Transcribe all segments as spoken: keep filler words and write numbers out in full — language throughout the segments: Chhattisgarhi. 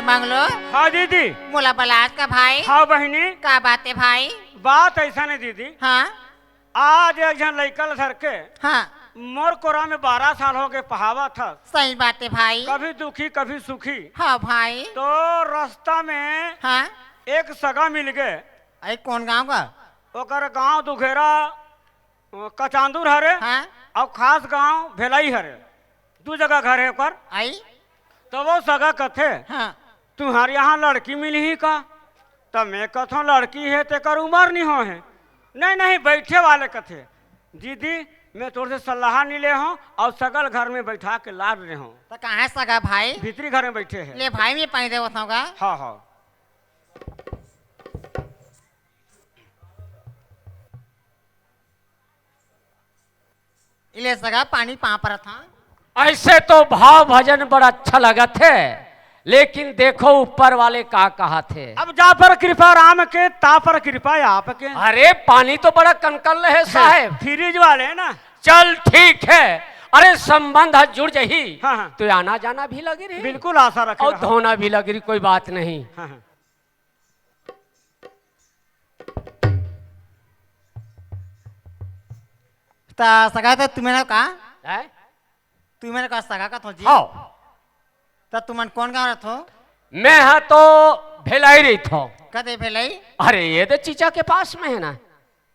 मंगलू। हाँ दीदी। मोला बलात का भाई। हाँ बहिनी। का बात हे भाई? बात अइसन हे दीदी। हाँ। आज एक झन लइका ल धर के हाँ। मोर कोरा में बारह साल हो गे पहावत हस। सही बात हे भाई। कभी दुखी कभी सुखी। हाँ भाई। तो रस्ता में हाँ। एक सगा मिल गे। अरे कोन गाँव का? ओकर गाँव दुघेरा, अ, कचांदुर हरे हाँ। अउ खास गाँव भेलई हरे। दू जगह घर हे ओकर। आई। तो वो सगा कथे, हाँ। "तुम्हारे यहाँ लड़की मिली ही का?" तब मैं कथों, "लड़की हे तेकर उमर नहीं हो हे।" "नहीं, नहीं, बैठे वाले कथे, दीदी, मैं तोर से सलाह नहीं ले हों अउ सगा ल घर में बैठा के लाद ले हों।" तो कहाँ हे सगा भाई? भीतरी घर में बैठे हे। ले भाई, मैं पानी देवत हों गा। हाँ, हाँ। इले सगा पानी पाँव परत हँव। अइसे तो भाव भजन बड़ा अच्छा लगत हे, लेकिन देखो ऊपर वाले का कहत हे। अब जा पर कृपा राम के, ता पर कृपा आपके। अरे पानी तो बड़ा कनकन ले हे साहेब। फ्रिज वाले हे ना। चल ठीक हे। अरे संबंध ह जुड़ जही हाँ, हाँ। तो आना जाना भी लगी रही। बिल्कुल आशा रखे अउ रहो। धोना भी लगी रही, कोई बात नहीं। हाँ, हाँ। त सगा त तुमन का? हैं? तुमन का सगा कथो जी? हाँ। त तुमन कोन गाँव रथो? मैं हा तो भेलई रहिथों। कते भेलई? अरे ये दे चीचा के पास में हे ना।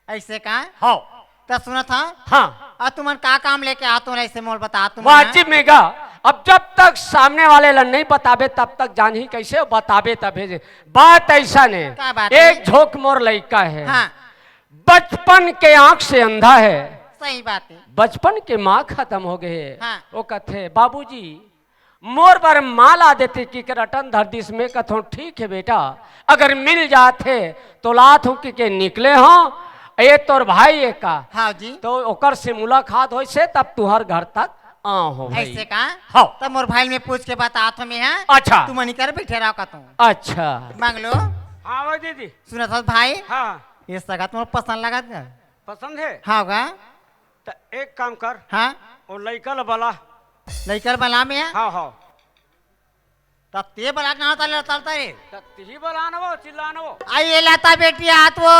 अइसे का? हाँ। त सुनत हँव। हाँ। अउ तुमन का काम लेके आत हो, अइसे मोला बता तुमन। वाजिब में गा, अब जब तक सामने वाले ला नहीं बताबे, तब तक जानही कइसे, बताबे तभे। बात अइसन हे, का बात हे? एक झोंक मोर लइका हे। हाँ। बचपन के आँख से अंधा हे। सही बात हे। बचपन के माँ खतम हो गे हे। हाँ। वो कथे, "बाबूजी, मोर बर माँ ला देते कि के रटन धर दिस।" मैं कथों, "ठीक हे बेटा, अगर मिल जात हे तो लात हूँ कि के निकले हों, ये तोर भाई हे का?" हाँ जी। तो ओकर से मुलाकात होइस हे, तब तुँहर घर तक आँव हों भाई। अइसे का? हाँ। तब मोर भाई मैं पूछ के बतात हों मैं, हाँ? अच्छा। तुमन इकर बैठे रहो कथों। अच्छा। मंगलू। हाँ भाई दीदी। सुनत हस भाई? हाँ। ये सगा त मोला पसंद लगत हे। पसंद हे? हाँ गा। त एक काम कर। हाँ। वो लइका ल बला। लइका ल बला मैं? हाँ, हाँ। त ते बला के ना होता ले चलता रे। त तिही बला न वो, चिल्ला न वो। आइए लता बेटी आत वो।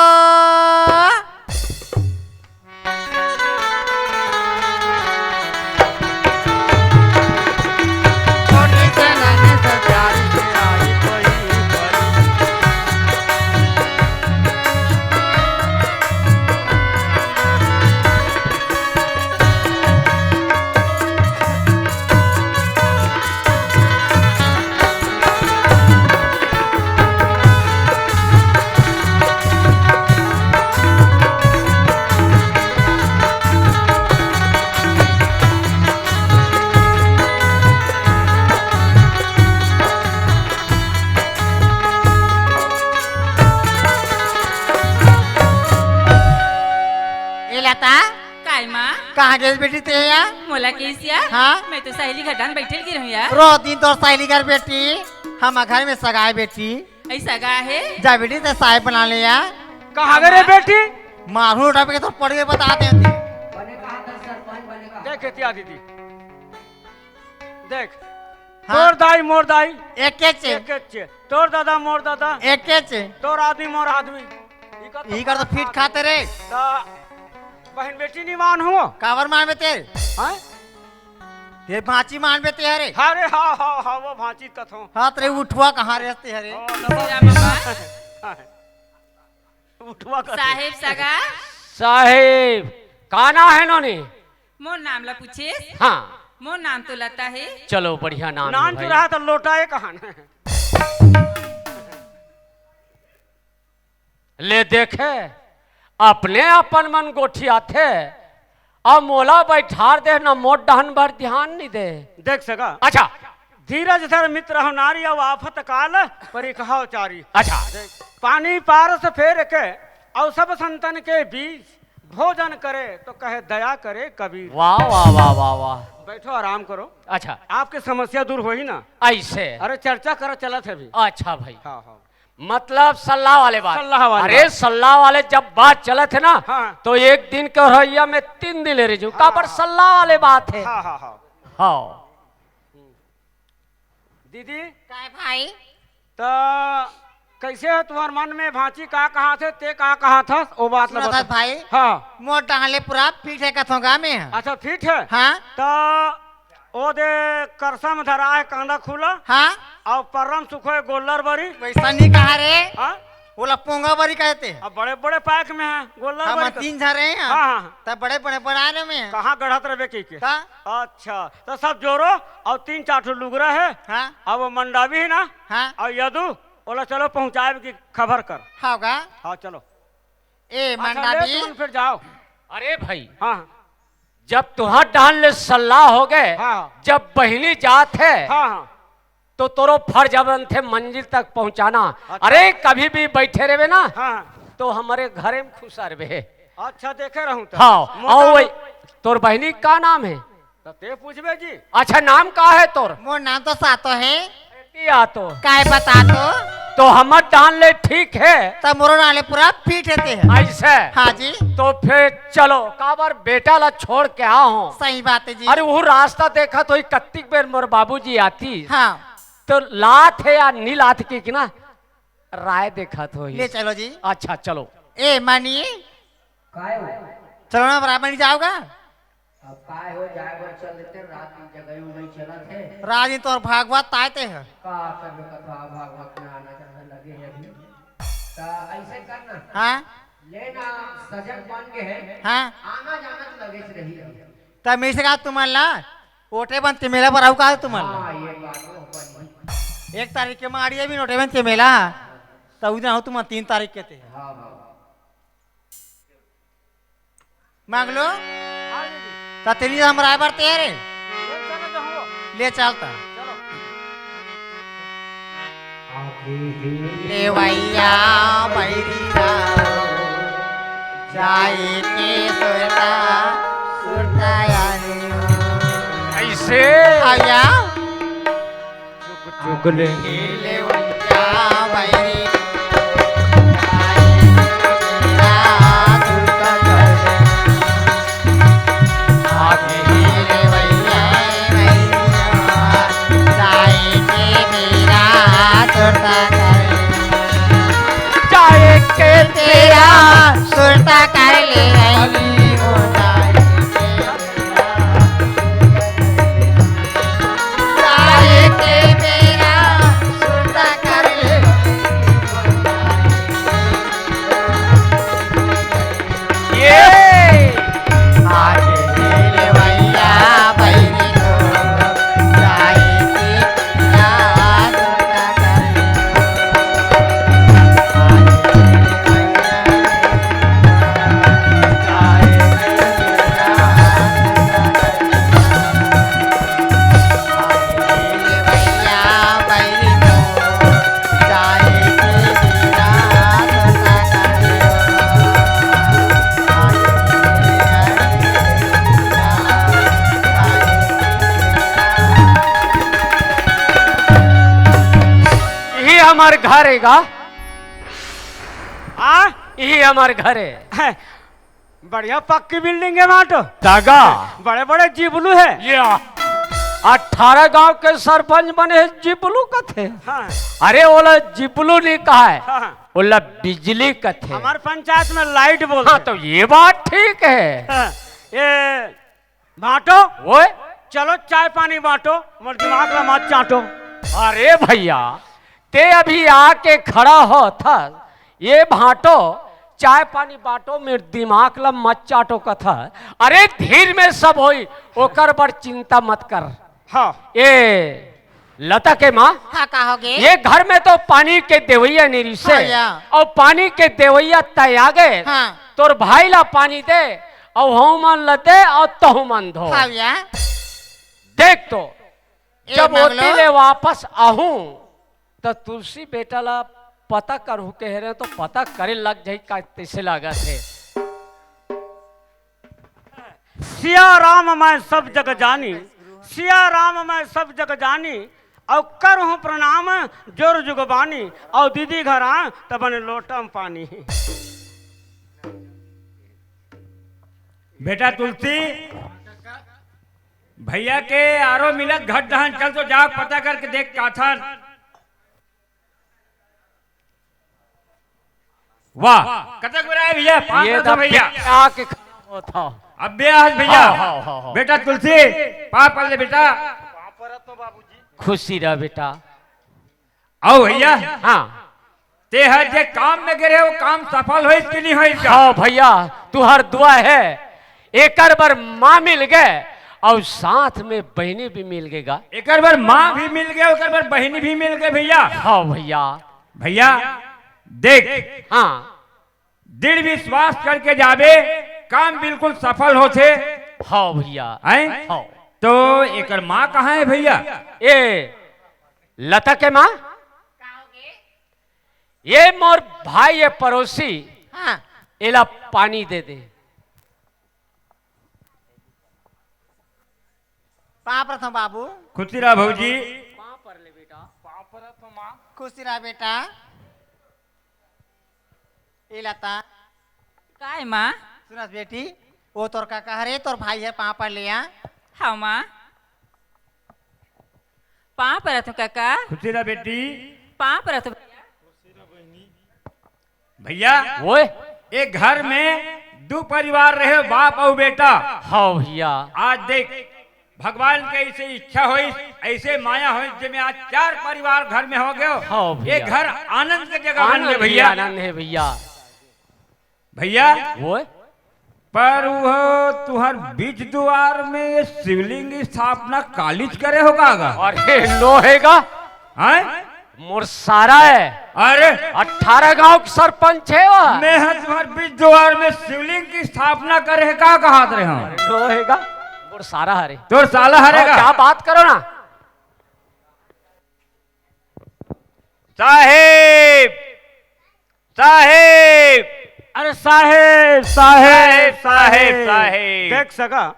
ए लता, काय माँ? कहाँ गेस बेटी ते या? मोला केस या? हाँ? मैं तो सहेली घर डान बैठल गिर हूँ यार। रो दिन तोर सहेली घर बेटी, हम घर में सगाए बेटी। ऐसा गा हे? जा बेटी ते साय बना ले या। कहाँ गए रे बेटी? मारू उठा के तो पड़ गए बता दे। देख एतिया दीदी। देख। हाँ। तोर दाई मोर दाई। एके चे। एके चे। तोर दादा मोर दादा। एके चे। तोर आदमी मोर आदमी। इकर तो इकर तो फिट खाते रे। ता बहन बेटी नहीं मान हो। कावर मान बेते। हाँ? ये भांची मान बेते हरे। अरे हाँ, हाँ, हाँ, वो भांची कथो। हाँ, तेरे उठवा कहाँ रहते हरे? ओ, नमो। हाँ। उठवा कर। साहेब सगा। साहेब, का नाम हे नोनी? मोर नाम ला पूछेस? हाँ। मोर नाम तो लता हे। चलो, बढ़िया नाम हे नाम भाई। चुराहा तो लोटा हे कहाँ न? ले देखे, अपने अपन मन गोठियाथे, अउ मोला बैठार दे न, मोर डहन बर ध्यान नहीं दे। देख सगा। अच्छा। धीरज धर मित्र हो नारी, अउ आफत काल परिखहो चारी। अच्छा। देख, पानी पारस फेर के, अउ सब संतन के बीच, भोजन करे तो कहे दया करे कबीर। वाह, वाह, वाह, वाह, वाह। बैठो, आराम करो। अच्छा। आपके समस्या दूर होही ना। ऐसे। अरे, चर्चा करो, चलत हे अभी। अच्छा भाई। हाँ, हाँ। मतलब सल्लाह वाले बात। सल्लाह वाले अरे, बात। सल्लाह वाले जब बात चलत हे ना, हाँ। तो एक दिन के रहिया में तीन दिन ले रही हूँ। हाँ, काबर हाँ। सल्लाह वाले बात हे। हाँ, हाँ, हाँ। हाँ। दीदी। काय भाई? त कइसे हे तुम्हर मन में, भांची का कहत हे, तें का कहत हस, ओ बात ला सुनत बता। हस भाई? हाँ। मोर डाहन ले पूरा फिट हे कथों गा मैं। अच्छा, फिट हे? हाँ। त ओ दे करसा म धरा हे कांदा खुला। हाँ। अउ परम सुखो हे गोल्लर बरी। वइसा नइ कहा रे। हाँ? ओला पोंगा बरी कहथे। अब बड़े-बड़े pack में हे, गोल्लर हम बरी का। तीन झन रहे हैं। हाँ, हाँ, हाँ। त बड़े-बड़े बनाए रहे में। कहाँ गढ़त रहे कहिके? का? अच्छा, त सब जोरो अउ तीन चार ठो लुगरा हे। हाँ। अब मंडावी हे ना? हाँ। अउ यदु, ओला चलो पहुँचाए के खबर कर। हाँ गा। हाँ, चलो। ए, अच्छा, ले मंडावी। तुम फिर जाओ। अरे भाई, हाँ। जब तुहर डाहन ले सलाह हो गए, हाँ। जब बहिनी जात हे, हाँ, हाँ। तो तोरो फर्ज बनथे मंजिल तक पहुँचाना। अच्छा। अरे, कभी भी बैठे रहबे ना, हाँ। तो हमरे घरे में खुसरबे। अच्छा, देखे रहूं त। हाँ, मोटा अउ वही, तोर बहिनी का नाम हे? त तें पूछबे जी। अच्छा, नाम का हे तोर? मोर नाम तो सातो हे। बेटी आ तो। काय बता तो? तो हमर डाहन ले ठीक हे। त मोरो डाहन ले पूरा फिट हे तें ह। अइसे? हाँ जी। तो फिर चलो, काबर बेटा ला छोड़ के आए हों। सही बात हे जी। अरे, वो रास्ता देखत होही, कत्तिक बेर मोर बाबूजी आतिस। हाँ। तो लात हे या नी लात हे कहिके ना, राय देखत होही। ले चलो जी। अच्छा, चलो। ए, मानी। काय हो? चलो ना, बराबर नहीं जाओगा? अब काय हो, जाए बर चल देते, रात की जगह उगई चलत हे। रात दिन तोर भागवत ताय ते ह। का करबे, कथा भागवत में आना जाना लगे हे अभी। त अइसे करना। हाँ? लेना सजग बन के हे। हाँ? आना जाना तो लगे से रही। त मिस का तुमन ला ओटे बन तेमेला बर आऊ का तुमन ला? हाँ, ये बात तो बनी। एक तारीख के माड़िया भी ओटे बन तेमेला, त उदे हो तुमन तीन तारीख के ते। हाँ, हाँ। मांग लो। हाँ दीदी। त तेली हमरा आए बर तैयार हे। ले चलो जो हो। ले चलता। चलो। लेवैया बैरी ला, जाए के सुरता, सुरता यारी हो। अइसे? भैया। चुगले। लेवैया बैरी, जाए के सुरता, सुरता कर। आगे रे भैया, भैया, जाए के बेरा सुरता कर। जाए के बेरा सुरता कर ले, अली हो जाए के बेरा। जाए के बेरा सुरता कर ले। ये। आज नील भैया बहिनी को जाए के याद कर। इही हमर घर हे गा। आ? इही हमर घर हे। बढ़िया पक्की building हे भांटो। दगा। बड़े-बड़े जिबलू हे। या। अठारह गांव के सरपंच बने हे, जिबलू कथे। हाँ। अरे, ओला जिबलू नइ कहय, हाँ। ओला बिजली कथे। हमर पंचायत में light बोलथे। हाँ, त ये बात ठीक हे। हाँ। ये भांटो, ओए? चलो चाय पानी बांटो, मोर दिमाग ला मत चाटो। अरे भैया, तें अभी आके खड़ा होथस, ये भांटो, चाय पानी बांटो, मोर दिमाग ला मत चाटो कथस। अरे धीर में सब होही, ओकर बर चिंता मत कर। हाँ। ए लता के माँ, हाँ, का होगे? ये घर में तो पानी के देवइया नइ रिहिसे, हाँ या। अउ पानी के देवइया तैं आगे, हाँ। तोर भाई ला पानी दे, अउ हमन ला दे, अउ तहूँ मन धो। हाँ या। देख तो, ए जब मंगलो। ओती ले वापस आहूँ, त तुलसी बेटा ला पता करहूँ कहे रहेंव, त पता करे लग जाही का, तइसे लागत हे। सिया राम मैं सब जग जानी, सिया राम मैं सब जग जानी, अउ करहूँ प्रणाम जोर जुग बानी, अउ दीदी घर आ त बने लोटा म पानी। बेटा तुलसी, भैया के आरो मिलत घट दहन, चल तो जा पता करके देख काथन। वाह, कतक बेरा हे भैया? पाँच ये सौ तो भैया। बेटा के खराब होत हव। अब बे आज भैया। हाँ, हाँ, हाँ, हाँ। बेटा तुलसी, पाँव पर ले बेटा। खुशी रह बेटा। आओ भैया। हाँ। ते हर जे काम में गे रहे, वो काम सफल होइस कि नहीं होइस का? हाँ भैया, तुहर दुआ हे। एकर बर माँ मिल गे अउ साथ में बहिनी भी मिल गे गा। एकर बर माँ भी मिल गे, ओकर बर बहिनी भी मिल गे भैया। हाँ भैया। भैया, देख। हाँ। दृढ़ विश्वास करके जाबे, काम बिल्कुल सफल होथे। हाँ भैया। हैं? हाँ। तो एकर माँ कहाँ हे भैया? ए, लता के माँ? ये मोर भाई हे पड़ोसी, हाँ। एला पानी दे दे। पाँव परत हँव बाबू। खुशी रह भौजी। पाँव पर ले बेटा। खुशी रह बेटा। ए लता। काय माँ? सुनस बेटी, वो तोर कका हरे, तोर भाई हे, पाँव पर ले आ। हाँ माँ। पाँव परत हँव कका। खुशी रह बेटी। पाँव परत हँव भैया। भैया, ओए। एक घर में दू परिवार रहे, बाप अउ बेटा। हाँ भैया। आज देख, भगवान के ऐसे इच्छा होइस, ऐसे माया होइस, जेमे आज चार परिवार घर में हो गयो। हाँ भैया। ये घर आनंद के जगह बन आनंद गए ही भैया। आनंद हे भैया। भैया, ओए। पर वो तुहर बीच दुवार में ये शिवलिंग की स्थापना कालीच करे हो का गा? अरे नो हे गा। हैं? मोर सारा हे। अरे? अठारह गांव के सरपंच हे वो। मैं ह तुहर बीच दुवार में शिवलिंग की स्थापना करे हे का कहत रहे हँव? अरे नो हे गा। मोर सारा हरे। तोर साला हरे हाँ, गा? क्या बात करो ना। साहेब, साहेब। अरे साहेब, साहेब, साहेब, साहेब, साहेब। साहेब। देख सगा,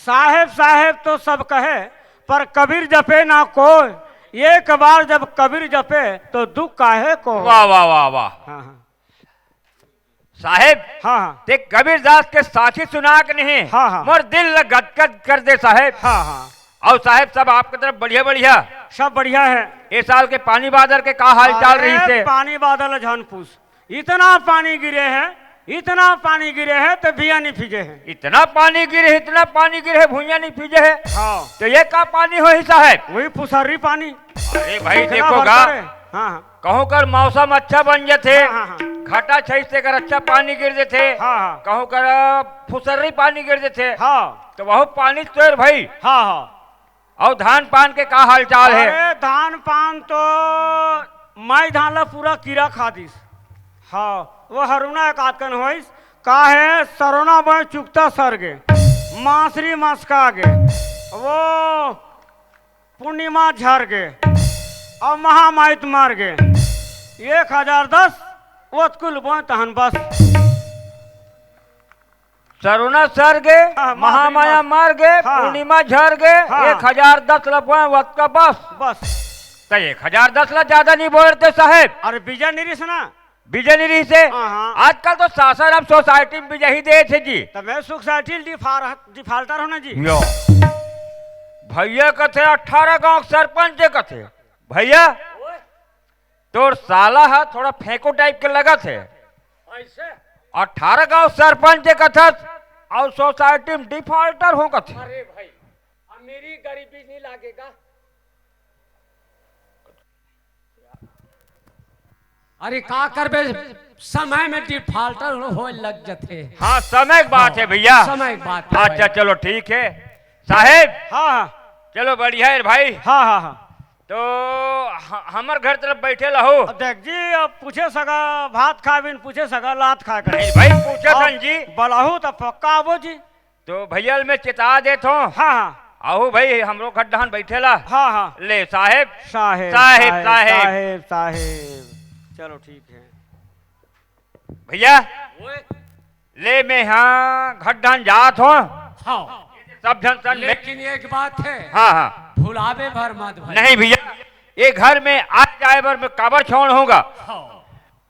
साहेब, साहेब तो सब कहे, पर कबीर जपे ना कोई। एक बार जब कबीर जपे, तो दुख काहे को? वाह, वाह, वाह, वाह। हाँ, हाँ। साहेब, हाँ, हाँ। ते कबीर दास के साखी सुना के नहीं, हाँ, हाँ। मोर दिल ल गदगद कर दे साहेब। हाँ, हाँ। अउ साहेब, सब आपके तरफ बढ़िया, बढ़िया? सब बढ़िया हे। ए साल के पानी बादर के का हाल चाल अरे, रहिस हे? पानी बादर ल झन पूछ, इतना पानी गिरे हे, इतना पानी गिरे हे, त बिया नहीं फिजे हे। इतना पानी गिरे, इतना पानी गिरे हे, भुइयां नहीं फिजे हे। हाँ। त ये का पानी होही साहेब? वही फुसर्री पानी। अरे भाई, इतना देखो बरसा गा। रे। हाँ, हाँ। कहूँ कर मौसम अच्छा बन जथे, हाँ, हाँ, हाँ। घटा छइस तेकर अच्छा पानी गिर जथे, हाँ, हाँ। कहूँ कर फुसर्री पानी गिर जथे, हाँ। त वहू पानी तोर भाई। हाँ, हाँ। अउ धान पान के का हाल चाल हे? अरे धान पान तो माई धान ला पूरा कीरा खा दिस। हाँ, वो हरुना एक आतकन होइस, का हे सरोना बय चुकता सर गे, मासरी मसका गे, वो पूर्णिमा झर गे, अउ महामाई त मर गे। एक हजार दस ओतकुल बोय तहन बस। सरोना सर गे, हाँ, महामाया मासरी मर गे, हाँ। पूर्णिमा झर गे, हाँ। एक हजार दस ल बोय ओतका बस। बस। त एक हजार दस ल ज्यादा नहीं बोय रहते साहेब। अरे बीजा नहीं रिहिस ना। बीजा नहीं रिहिस हे। हाँ, हाँ। आजकल तो सासाराम सोसाइटी में बीजा ही देथे जी। त मैं सोसाइटी डिफार-, डिफाल्टर हँव ना जी। यो। भैया कथे अठारह गांव के सरपंच कथे। भैया, तोर साला ह थोड़ा फेंको टाइप के लगत हे। ऐसे? अठारह गांव सरपंच कथस अउ सोसाइटी में डिफाल्टर हँव कथे। अरे भाई, अमीरी गरीबी नहीं लागेगा। अरे का करबे, समय में डिफाल्टर होय लग जथे। हाँ, समय के बात हे भैया। समय के बात हे अच्छा, भाई। चलो ठीक हे साहेब। हाँ, हाँ। चलो बढ़िया हे भाई। हाँ, हाँ, हाँ। तो ह-, हमर घर तरफ बैठे लहो। अब देख जी, अब पूछे सगा भात खाय बिन पूछे सगा लात खाय कर। नहीं भाई, पूछे अब सन जी। बलाहू त पक्का आबो जी। तो भैया ल मैं चेता देत हँव। हाँ, हाँ। आहू भाई, हमरो घर डहन बैठे ला। हाँ, हाँ। ले साहेब। साहेब, साहेब, साहेब, साहेब। साहेब, साहेब। चलो ठीक हे। भैया, ओए। ले मैं ह घर डहन जात हँव। हाँ। सब झन सन में। लेकिन एक बात हे। हाँ, हाँ। भुलाबे भर मत भाई। नहीं भैया, ये घर में आ जाय बर मैं काबर छोड़ हँव गा। हाँ।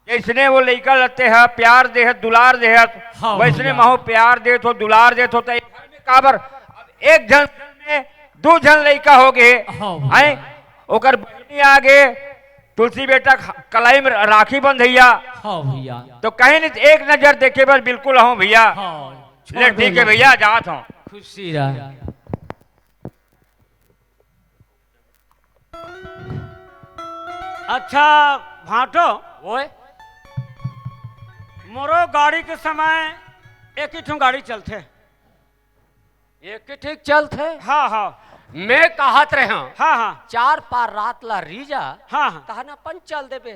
जइसने वो लइका ल ते ह प्यार देहस, दुलार देहस, हाँ, वइसने भैया। महूँ प्यार देत हँव, दुलार देत हँव, त ये घर में काबर अब एक झन में दू झन लइका हो गे, हाँ, भैया। हैं? ओकर बहिनी आ गे, तुलसी बेटा ख-, कलाई में राखी बंधइया। हाँ भैया। तो कहीं नहीं, एक नजर देखे बर बिल्कुल हूँ भैया। हाँ, ले, ठीक है भैया, जात हूँ। खुशी रह। अच्छा भांटो, ओए। मोरो गाड़ी के समय एक ही ठो गाड़ी चलथे। एक ही ठीक चलथे। हाँ, हाँ। मैं कहत रहे हूँ, हाँ, हाँ। चार पार रात ला रीजा, हाँ, हाँ। तहन अपन चल देबे।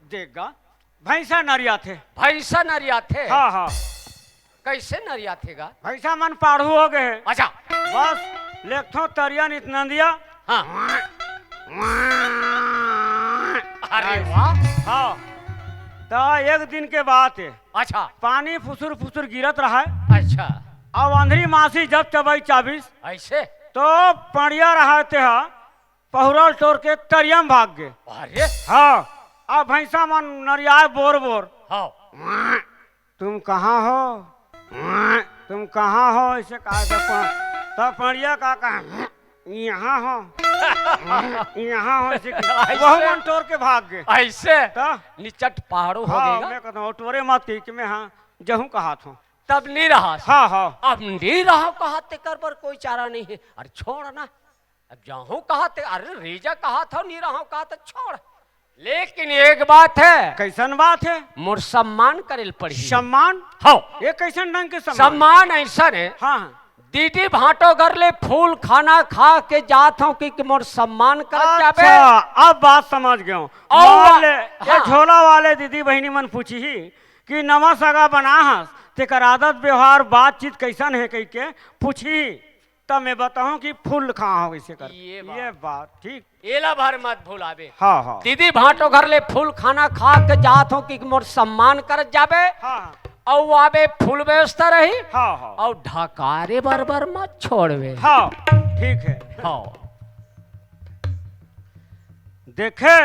देख गा, भैंसा नरियाथे। भैंसा नरियाथे? हाँ, हाँ। कैसे नरियाथे गा? भैंसा मन पाढ़ू हो गए हैं। अच्छा। बस, लेखथों तरिया नित नंदिया। हाँ। अरे वाह। हाँ। तो एक दिन के बात है। अच्छा। पानी फुसुर फुसुर गिरत रहा है। अच्छा। अब अंधरी मासी जब चबई चाबिस, ऐसे? तो पड़िया रहा ते हा, पहुरल टोर के तरिया में भाग गए। अरे। हाँ। अब भैंसा मन नरियाए बोर बोर। हाँ। तुम कहाँ हो? तुम कहाँ हो? ऐसे कहा था प-, तब पड़िया का कहा, यहाँ हो। यहाँ हो, ऐसे कि-, ऐसे? वहू मन टोर के भाग गए। ऐसे? तो? निचट पहाड़ो हो हाँ, गएगा। मैं कहता हूँ, टोरे मत कही कि मैं हाँ, जहूँ कहा था। तब नहीं रहा। हाँ, हाँ। अब नहीं रहा कहा, तेकर बर कोई चारा नहीं है। अरे छोड़ ना। अब जाहूं कहा ते, अरे रीजा कहा था, नहीं रहा कहा तो छोड़। लेकिन एक बात है। कैसन बात है? मोर सम्मान करे ल पड़ही। सम्मान? हाँ। ये कैसन ढंग के सम्मान? सम्मान ऐसन है। हाँ, हाँ। दीदी भांटो घर ले फूल खाना खा के जात हूँ कि, कि मोर सम्मान कर जाबे। अच्छा, अब बात समझ गया हूँ। और मान ले, ये हाँ। झोला वाले दीदी बहिनी मन पूछही कि नवा सगा बना हस, तेकर आदत व्यवहार बातचीत कैसन है कह के पूछही। तब मैं बताऊं कि फूल कहाँ हो इसे कर। ये बात। ये बात, ठीक। एला भर मत भुलाबे। हाँ, हाँ। दीदी भांटो घर ले फूल खाना खा के जात हो कि मोर सम्मान करत जाबे। हाँ, हाँ। अउ आबे फूल बेचता रही। हाँ, हाँ। अउ ढकारे बरबर मत छोड़बे। हाँ, ठीक है। हाँ। देखे,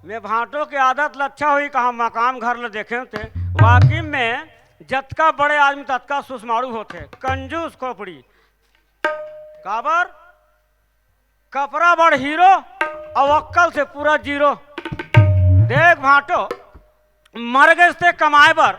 मैं भांटो के आदत ल अच्छा होही कहा, मकाम घर ल देखे ते। वाकई में जतका बड़े आदमी ततका सुसमाड़ू होथे, कंजूस खोपड़ी। काबर? कपड़ा बड़ हीरो, अउ अक्कल से पूरा जीरो। देख भांटो, मर गेस ते कमाए बर,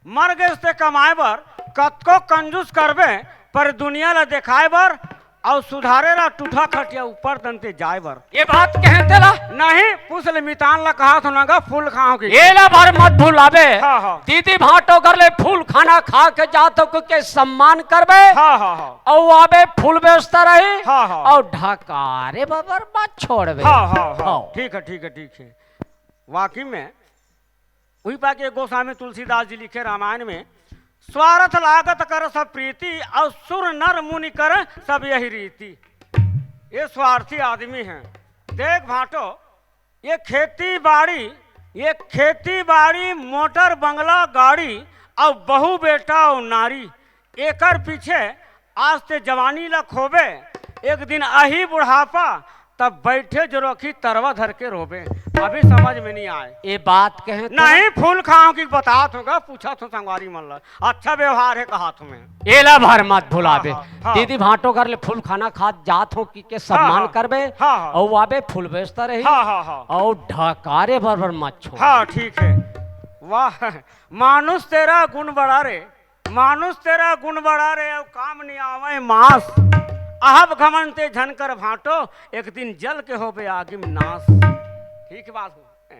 मर गेस ते कमाए बर, कतको कंजूस करबे, पर दुनिया ला देखाए बर, अउ सुधारे ला टूठा खटिया ऊपर तन ते जाए बर। ये बात कहे तेला? नहीं, पूछ ले मितान ला कहा थो ना गा, फूल खाओ की। एला भर मत भुलाबे। हाँ, हाँ। दीदी भांटो घर ले फूल खाना खा के जात हो के सम्मान करबे। हाँ, हाँ, हाँ। अउ आबे फूल बेचता रही। हाँ, हाँ। अउ ढकारे बबर मत छोड़बे। हाँ, हाँ, हाँ। हाँ। ठीक है, ठीक है, ठीक है। वाकई में उही पाके गोस्वामी तुलसीदास जी लिखे रामायण में, "स्वारथ लागत कर सब प्रीति, अउ सुर नर मुनि कर सब यही रीति।" ये स्वार्थी आदमी हैं। देख भांटो, ये खेती बाड़ी, ये खेती बाड़ी, मोटर बंगला गाड़ी, अउ बहू बेटा अउ नारी, एकर पीछे आज ते जवानी ला खोबे, एक दिन आही बुढ़ापा, तब बैठे जो रखी तरवा धर के रोबे। अभी समझ में नहीं आए। ये बात कहे तो नहीं, फूल खाओ कि बतात होगा, पूछा तो संगवारी मन ला। अच्छा व्यवहार है कहा तुम्हें। एला भर मत भुलाबे। हाँ, हाँ, हाँ। दीदी भांटो घर ले फूल खाना खात जात हो कि के सम्मान हाँ, हाँ। करबे। हाँ, हाँ। अउ आबे फूल बेचता रही। हाँ, हाँ, हाँ। अउ ढकारे बरबर मत छोड़। हाँ, ठीक है। वाह, मानुष तेरा गुण बड़ा रे। मानुष तेरा गुण बड़ा रे, अउ काम नहीं आवे मास। अहब घमंड ते झन कर भांटो, एक दिन जल के होबे आगी में नास। ठीक बात हो,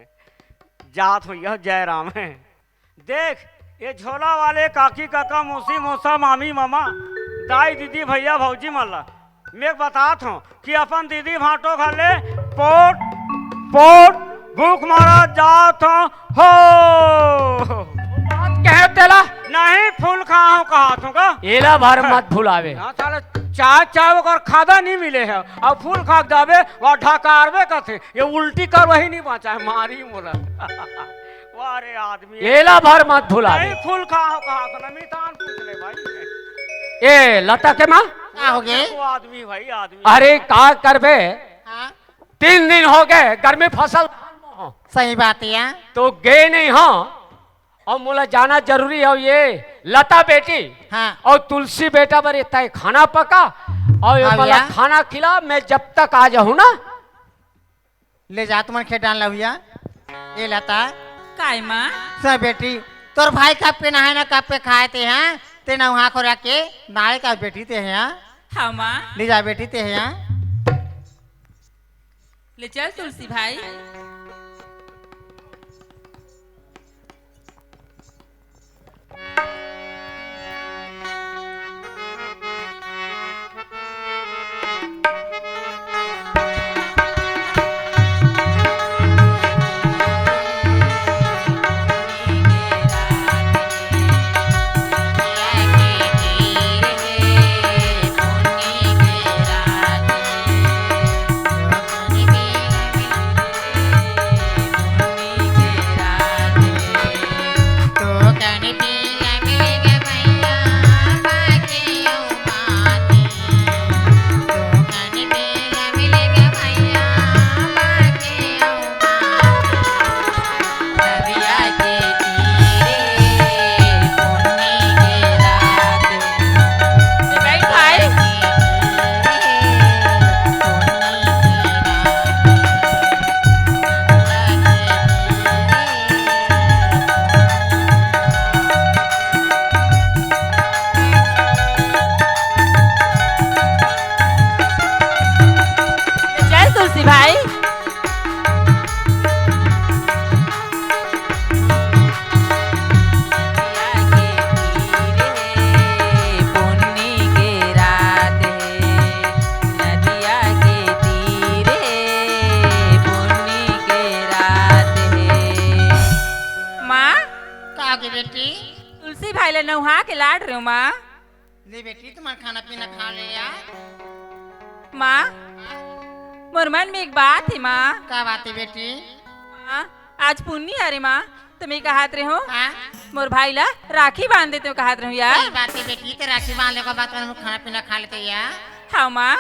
जात हो यह जयराम है। देख, ये झोला वाले काकी, काका, मौसी, मौसा, मामी, मामा, दाई, दीदी, भैया, भौजी मन ला मैं बतात हूँ कि अपन दीदी भांटो घर ले पोट, पोट भूख मारा जात हूँ हो। बात कहे तेला? नहीं, फूल खा हूँ कहा तू का? एला भर मत भुलावे। हाँ, साला चाय, चाय ओकर खादा नहीं मिले है। अब फूल खा के जाबे, वह ढकारबे कथे। ये उल्टी कर वही नहीं बांचा है, मारी मोला। वाह रे आदमी। एला भर मत भुलावे। नहीं, फूल खा हो कहा तो ना, मितान पूछ ले भाई। ए, लता के माँ? का हो गे? वो आदमी भाई, आदमी। अरे, का करबे? हाँ? तीन दिन हो गए, गर्मी फसल। सही बात है। तो गे नहीं हो, अउ मोला जाना जरूरी है। ये लता बेटी हाँ। अउ तुलसी बेटा बर ये तय खाना पका, अउ ये हाँ वाला भैया। खाना खिला, मैं जब तक आ जाहूँ ना, ले जा तुमन खेत डाल लहुया। ए लता। काय माँ? सब बेटी, तोर भाई कब के नहाए ना कब के खाए ते हैं, ते नहा खोरा के नाले का बेटी ते हैं। हाँ माँ। ले जा बेटी ते हैं। ले चल तुलसी भाई। चल तुलसी भाई। माँ। का होगे बेटी? तुलसी भाई ला नहुआ के लात रेहेंव माँ। ले बेटी, तुमन खाना पीना खा ले यार। माँ, मोर मन में एक बात हे माँ। का बात हे बेटी? माँ, आज पुन्नी हरे माँ, त मैं कहत रेहेंव, हाँ? मोर भाई ला राखी बांध देतेंव कहत रेहेंव यार। सही बात हे बेटी, त राखी बांध ले, ओकर बाद तुमन खाना पीना खा लेते यार। हाँ माँ।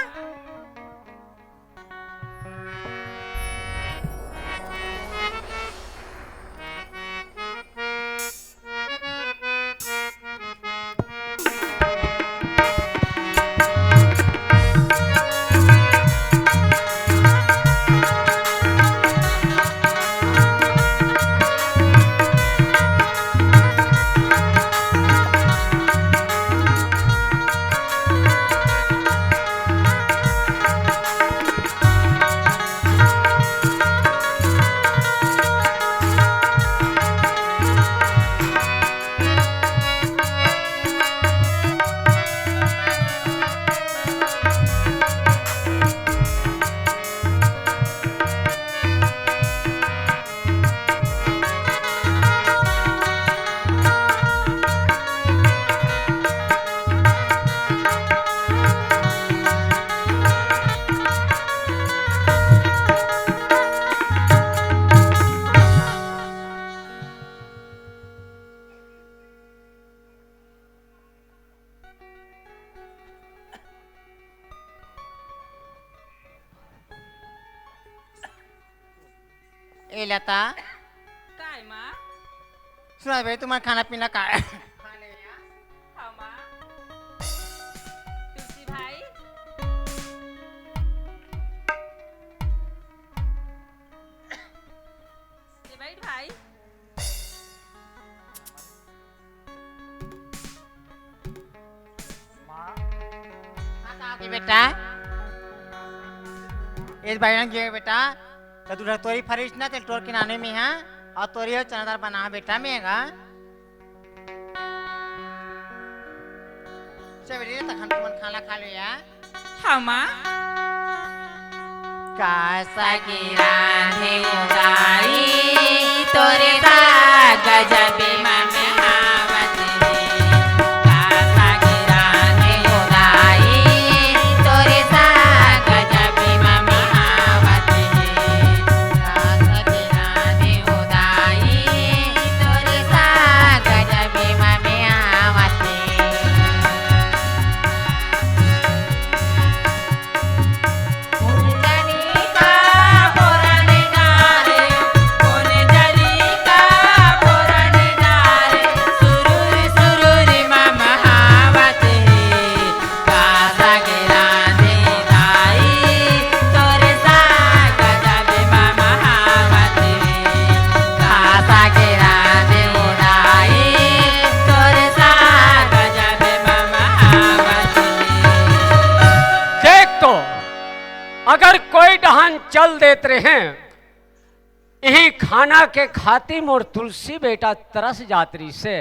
ए लता। काय माँ? सुन भाई, तुमन खाना पीना का? हाँ माँ। तुलसी भाई। ये बैठ भाई। माँ। हाँ, का होगे बेटा? ए बाइरन गे बेटा, त तू तोरी फरिस ना, तेल टोर के लाने में हा, अउ तोरी अउ चना दार बना बेटा में गा। चल बेटी, तखन तुमन खाना खा लो यार। हमा। का साग रांधे ओ दाई, तोरे साग गजब मम आवत हे। का साग रांधे ओ दाई, तोरे साग गजब मम आवत हे। का साग रांधे ओ दाई, तोरे साग गजब मम आवत हे। अगर कोई डहन चल देत रहे, यही खाना के खाती मोर तुलसी बेटा तरस जात रहिसे।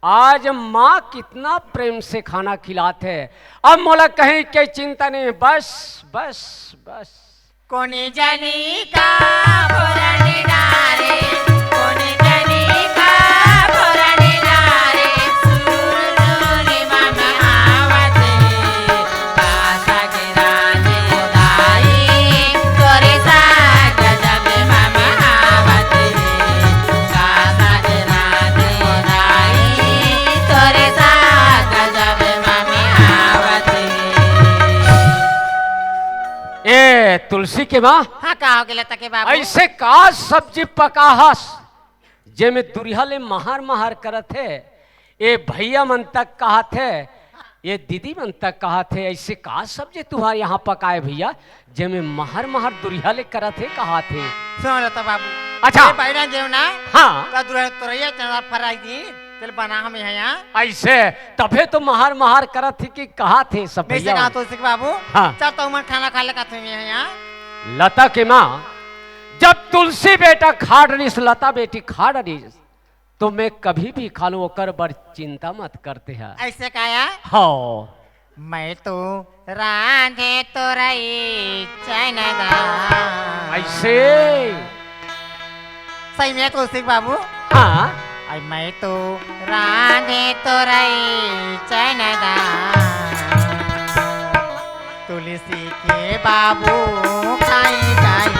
आज माँ कितना प्रेम से खाना खिलात हे, अब मोला कहीं के चिंता नहीं। बस, बस, बस। कोनी जनी का फोरन डारे, कोनी जनी का फोरन डारे, सुरजोनी मामे आवत हे, कासा के रानी दाई, तोरे साथ गजब मामे आवत हे, कासा के रानी दाई, तोरे साथ गजब मामे आवत हे। ए तुलसी के माँ, हाँ, का हो गेला तके बाबू? ऐसे का सब्जी पका हस, जेमे दुरिहा ले महार महार करत हे? ए भैया मन तक कहत हे, ए दीदी मन तक कहत हे, ऐसे का सब्जी तुहार यहाँ पकाए भैया, जेमे महार महार दुरिहा ले करत हे, कहत हे? सुन लो तो बाबू, अच्छा। ये बैरा जेव ना, हाँ। का दुरिहा तोरैया चना फराई दी, तेल बना हम यहाँ। ऐसे तभे तो महार महार करत हे कि कहत हे सब वैसे भैया। कहा तुलसी के बाबू, हाँ। चल तो मन खाना खा ले का तुम यहाँ। लता के माँ, जब तुलसी बेटा खा डरिस, लता बेटी खा डरिस, तो मैं कभी भी खा लूं, ओकर बर चिंता मत करते हैं। ऐसे काया? हाँ। मैं तो रांधे तो रही चैनदा। ऐसे? सही में तुलसी के बाबू? हाँ। आई मैं तो रांधे तो रही चैनदा। तुलसी के बाबू खाई जाई।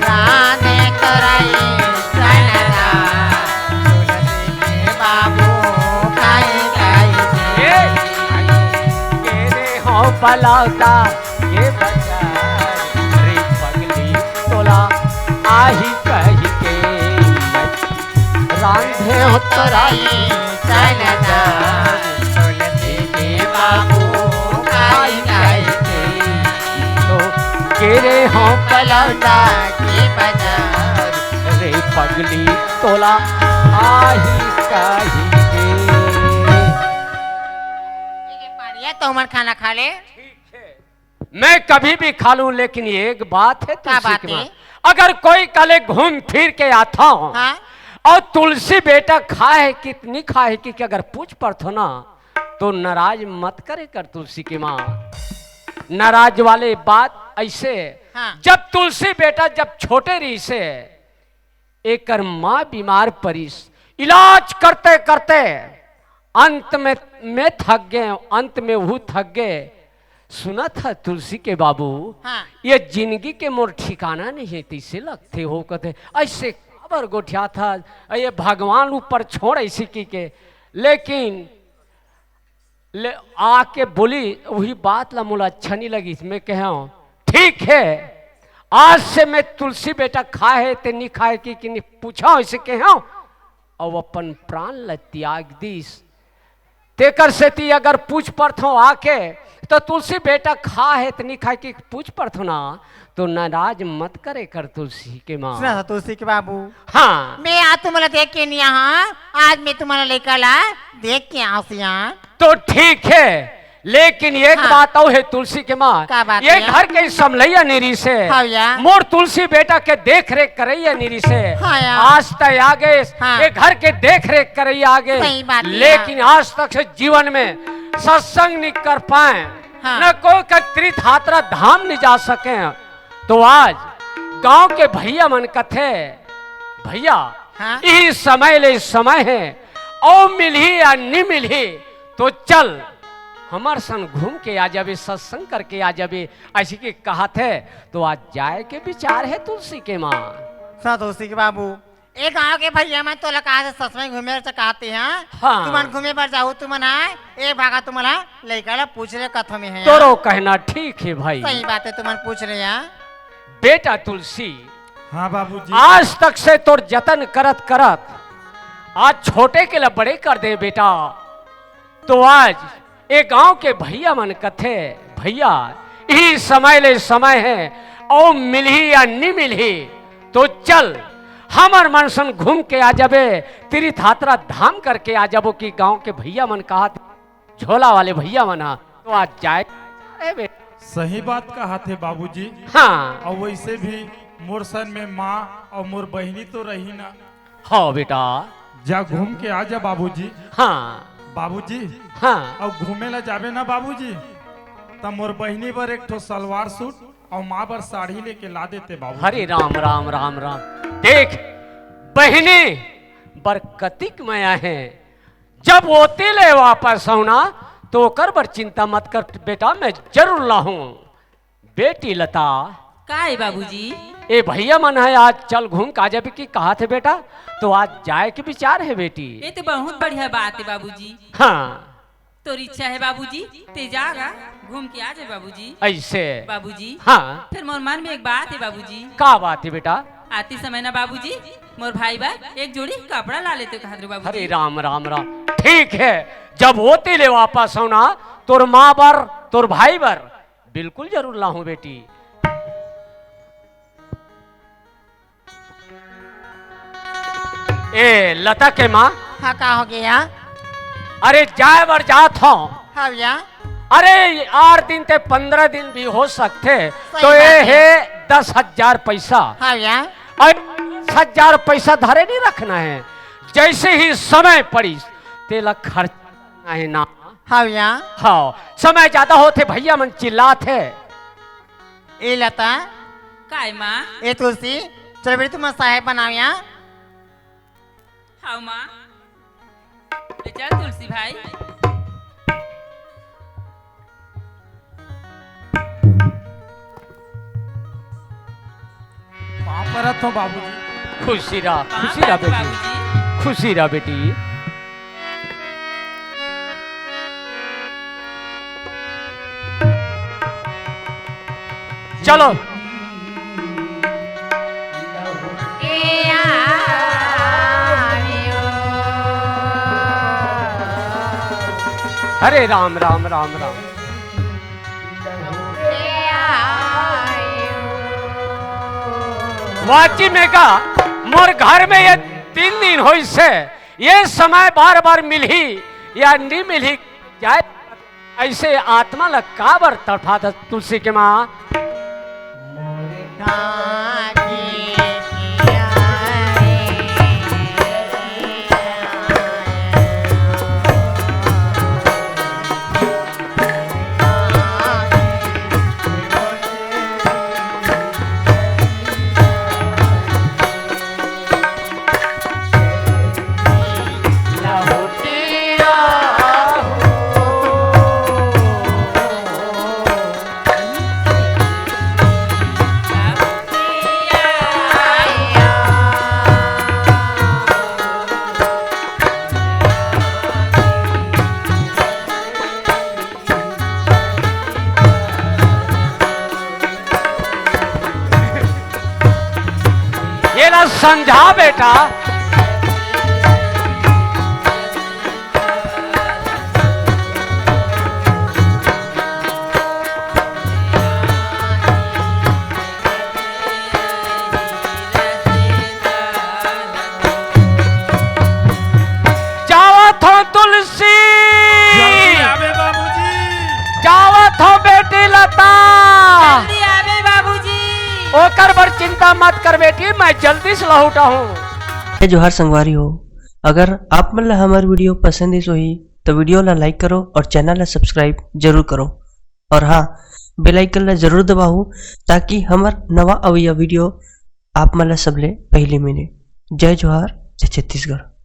रांधे तो रही चैनदा। तुलसी के बाबू खाई जाई। ए, के रे हो पलौदा, ये बजा रे पगली तोला आही कही के। रांधे हो तोरई चैनदा, तुलसी के बाबू खाई खाई के। तो के रे हो पलौदा के बजा रे पगली तोला आही कही के। ये पाड़िया तो हमर खाना खा ले। मैं कभी भी खा लूं, लेकिन एक बात है का तुलसी बात के माँ, है? अगर कोई कले घूम फिर के आता हूँ हाँ? और तुलसी बेटा खाए कि नहीं खाए कि, कि अगर पूछ पड़थो ना, तो नाराज मत करे कर तुलसी के माँ। नाराज वाले बात ऐसे, हाँ। जब तुलसी बेटा जब छोटे रहिसे, एकर माँ बीमार परिस, इलाज करते करते अंत में, में थक गए, अंत में वो थक गए। सुनत ह तुलसी के बाबू, हाँ। ये जिंदगी के मोर ठिकाना नहीं है, तैसे लगथे हो, कथे ऐसे काबर गोठियाथस, ये भगवान ऊपर छोड़ ऐसे की के। लेकिन ले आके बोली, वही बात ला मोला अच्छा नहीं लगिस। मैं कहे हूँ, ठीक है, आज से मैं तुलसी बेटा खाए हे ते नहीं खाए कि, कि नहीं पूछा हूँ, ऐसे कहे हूँ, और अपन प्राण ला त्याग दीस। तेकर सेती अगर पूछ पड़थों आके, तो तुलसी बेटा खाए हे ते नहीं खाए कि पूछ पड़थों ना, तो नाराज मत करे कर तुलसी के माँ। सुना था तुलसी के बाबू। हाँ। मैं आज तुमला देख के नहीं आया, आज मैं तुम्हारा लेकर ला देख के आसिया। तो ठीक है, लेकिन एक हाँ। बात और है तुलसी के माँ, का बात ये है? घर के समलैया नहीं रहिसे। हाँ या। मोर तुलसी बेटा के देख रेख करैया नहीं रहिसे। हाँ या। आज तक आ गए, हाँ। ये घर के देख रेख करैया आ गए। सही बात है। लेकिन आज तक से जीवन में सत्संग नहीं कर पाए, हाँ। न कोई का तीर्थयात्रा धाम नहीं जा सके। तो आज गांव के भैया मन कथे, भैया, हाँ? इही समय ले समय है, अउ मिलही या नी मिलही, तो चल, हमर संग घूम के आ जाबे, सत्संग करके आ जाबे, ऐसे के कहत है, तो आज जाए के विचार है तुलसी के माँ। सा तुलसी के बाबू, ए गांव के भैया मन तोला कहा से सच में घूमे बर कहते हैं? हाँ। तुमन घूमे बर जाहू, तुमन आए, एक भागा तुमन ला लइका ला पूछ रहे कथो में है। तोरो कहना ठीक है भाई। सही बात है, तुमन पूछ रहे हैं। बेटा तुलसी, हाँ बाबूजी। आज तक से तोर जतन करत करत आज छोटे के ला बड़े कर दे बेटा। तो आज ए गांव के भैया मन कथे, भैया, इही समय ले समय है, अउ मिलही या नी मिलही, तो चल, हमर मन संग घूम के आ जाबे, तीर्थयात्रा धाम करके आ जाबो, कि गांव के भैया मन कहत, झोला वाले भैया मन ह, तो आज जाए हे बेटा। सही बात कहा थे बाबूजी। हाँ। अउ वैसे भी मोर संग में माँ अउ मोर बहिनी तो रही ना। हाँ बेटा। जा घूम के आ जा बाबूजी। हाँ। बाबूजी। हाँ। अउ घूमे ला जाबे ना बाबूजी, त मोर बहिनी बर एक ठो सलवार सूट अउ माँ बर साड़ी लेके ला देते बाबूजी। हरे राम, राम, राम, राम। देख, बहिनी बर कतिक मया हे। जब ओती ले वापस हूँ ना, तो ओकर बर चिंता मत कर बेटा, मैं जरूर लाहूँ। बेटी लता। का हे बाबूजी? ए भैया मन हे, आज चल घूम के आ जाबे कि कहा थे बेटा, तो आज जाए के विचार हे बेटी। ये तो बहुत बढ़िया बात हे बाबूजी। हाँ। तोर इच्छा हे बाबूजी, ते जा गा, घूम के आ जाए बाबूजी। ऐसे? बाबूजी। हाँ। फिर मोर मन में एक बात हे बाबूजी। का बात हे बेटा? आती समय ना बाबूजी, मोर भाई बर एक जोड़ी कपड़ा ला लेते कहत रहे बाबूजी। हरे राम, राम, राम। ठीक हे, जब ओती ले वापस हूँ ना, तोर माँ बर, तोर भाई बर बिल्कुल जरूर लाहूँ बेटी। ए लता के माँ। हाँ, का हो गया? अरे जाए बर जात हूँ। हाँ भैया। अरे आठ दिन ते पंद्रह दिन भी हो सकथे, सही तो ये बात हे। हे दस हजार पैसा। हाँ भैया। अउ दस हजार पैसा धरे नहीं रखना हे, जैसे ही समय पड़ी तेला खर्च करना हे ना। हाँ भैया। हाँ, समय ज्यादा होथे भैया मन चिल्लात हे। ए लता। काय माँ? ए तुलसी, चल बेटी तुमन साहेब बनाव यहाँ। हाँ माँ। ले चल तुलसी भाई। पाँव परत हूँ बाबूजी। खुशी रह, पाँव खुशी रह परत बेटी। बाबूजी। खुशी रह बेटी। चलो। हरे राम, राम, राम, राम। वाची में का, मोर घर में ये तीन दिन होइस हे, ये समय बार बार मिलही या नी मिलही, जाए ऐसे आत्मा ल काबर तड़फाथस तुलसी के माँ? ये ला समझा बेटा। जावत हूँ तुलसी। जल्दी आवे बाबूजी। जावत हूँ बेटी लता। जल्दी आवे बाबूजी। ओकर बर चिंता मत कर बेटी, मैं जल्दी से लहुटा हूँ। जय जोहार संगवारी हो, अगर आप मन ला हमर video पसंद आइस होही तो video ला like करो और channel ला subscribe जरूर करो। और हाँ, bell icon ला जरूर दबाओ, ताकि हमर नवा अवइया video आप मन ला सबले पहली मिले। जय जोहार, जय छत्तीसगढ़।